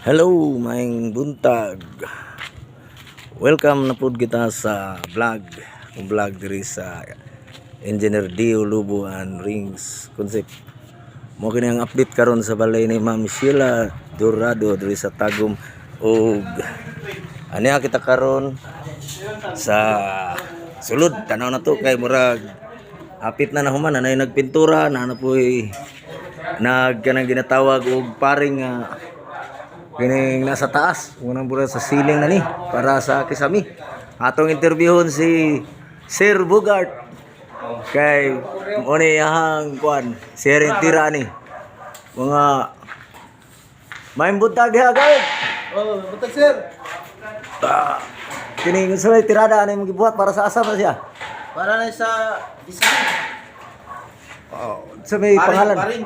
Hello, maayong buntag. Welcome na pud kita sa vlog. Ang vlog diri sa Engineer Dio Lubo and Rings Concept. Mao kini ang update karon sa balay ni Ma'am Sheila Dorado diri sa Tagum ug aniya kita karon sa sulod. Tanaw na to kay murag hapit na nahuman na nagpintura na na po'y nag kanang ginatawag og paring nga kining nasa taas, unang bura sa ceiling na ni para sa kisami. Atong interviewon si Sir Bugart kay mo ni iyahang kuan, sir tira ni. Mga maayong buntag diha, guys. Oh, buntag, sir. Ah, kining unsa may tirada ani imong gibuhat, para sa asa ba siya? Para na sa design. Oh, sa may pangalan? Paring.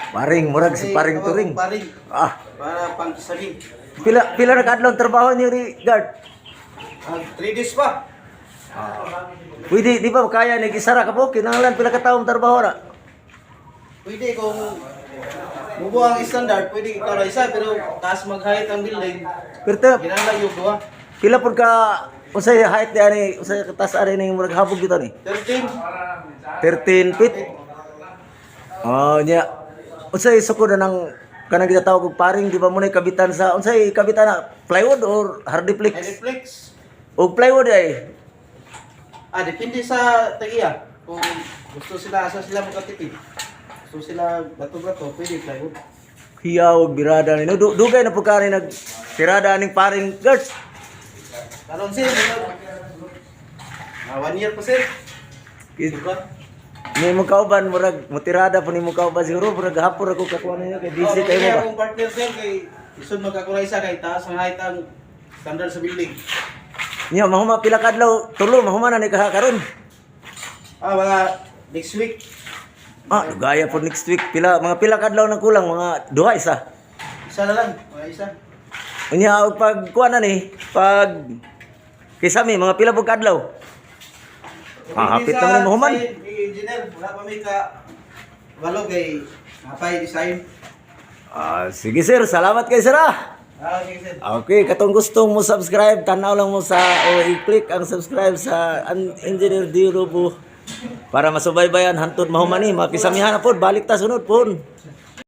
Paring, murag si Paring Turing. Paring. Ah, Para pang kisami. pila pila na kaadlaw ang trabaho niyo ni guard? Ah, 3 days pa. Pwede, di ba kaya ni isara ka po? Kinahanglan pila ka taong trabaho ra. Pwede kung mubo ang standard, pwede ikaw na isa, pero taas mag-height ang building. Pero ta, Ginala yung duha. pila pud ka, unsay height ni ani, unsay kataas ani ning murag habog dito ni? 13. 13 feet. Oh, nya. Unsay sukod na ng kanang ginatawag og paring, di ba mo na kabitan sa unsay kabitan na, plywood or hardiplex? Netflix. Og plywood ay Ah, depende sa tagiya. Kung gusto sila, asa sila magkatipid. Gusto sila bato-bato, pwede plywood. Hiyaw og birada ni. No, dugay na pud ka ni nag tirada aning paring, guards. Karon sir, 1 year pa, sir. Diba? Ni mo kauban, murag mutirada po ni mo kauban siguro, murag hapon ako kakuha ninyo kay busy Oh, kayo mo ba? Akong partner, sir, kay isod magkakuray sa kay taas ang height ang standard sa building. Nya mahuma pila ka adlaw tulo mahuma na ni kaha karon. Ah, mga next week. Ah, gaya po next week, pila mga pila ka adlaw nang kulang, mga duha, isa? Isa na lang, mga isa. Unya og pag kuha na ni pag kisami, mga pila pud ka adlaw? Ah, hapit naman ni mahuman. Sa engineer, wala pa may ka walo kay napay design. Ah, sige sir, salamat kay sir ah. Ah, sige, sir. Okay, katong gustong mo subscribe, tanaw lang mo sa o i-click ang subscribe sa Engineer D. Rubo para masubaybayan hantod mahuman ni makisamihan na pod, balik ta sunod pod.